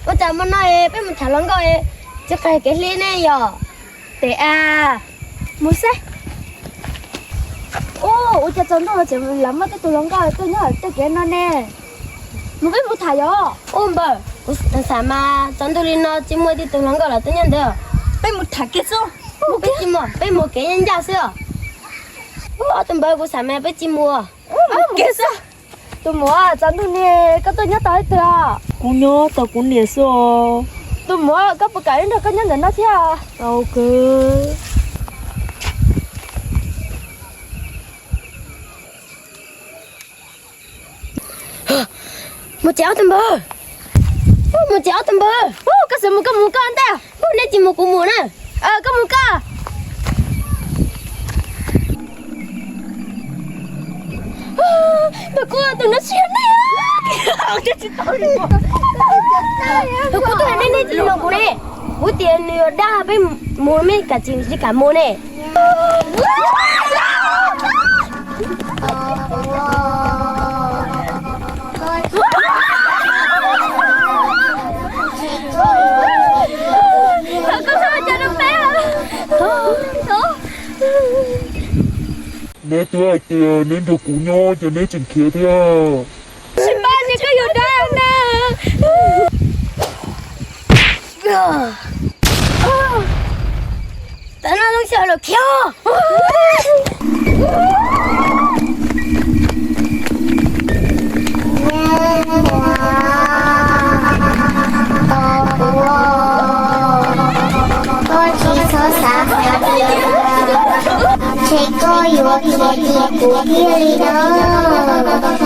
Ua cas hmo no peb mus tham hluas nkauj tsis qhia kev hlub ne yom? Tes a, mus xwb. Ua cas tsaus ntuj tseem lam muaj tej tus hluas nkauj tuaj nyob tej kev no ne? Mus, peb mus tham yom. Ua npawg, kuv xav mas tsaus ntuj li no tsis muaj tej tus hluas nkauj los tuaj nyob ntawd. Peb mus tham kiag xwb. Peb tsis mus, peb mus kev ncaj xwb. Ua, tus npawg, kuv xav mas peb tsis mus. Mus kiag xwb. Tus muam, tsaus ntuj ne koj tuaj nyob tau ib tug? Kuv nyob tau kuv niam xwb os. Tus muam, koj puas kam wb nrog koj nyob ntawm no thiab? Tau kawg. Mus tsev ob tug npawg. Mus tsev ob tug npawg. Koj xav mus koj mus koj ntag. Nej tsis mus kuv mus na. Koj mus koj. Npawg, kuv tus no tsis yog nej. Kuv twb hais nej, nej tsis mloog kuv ne. Kuv tias nws yuav dag peb mus, nej kam tsis, tsis kam mus ne. Neb twb hais tias neb nrog kuv nyob ces neb tseem khiav thiab. Tsis pab ces koj yuav dag na. Tam no zoo xyov los khiav. Koj tsis txhob xav hais tias ntshe koj yuav khiav dim kuv kiag li no.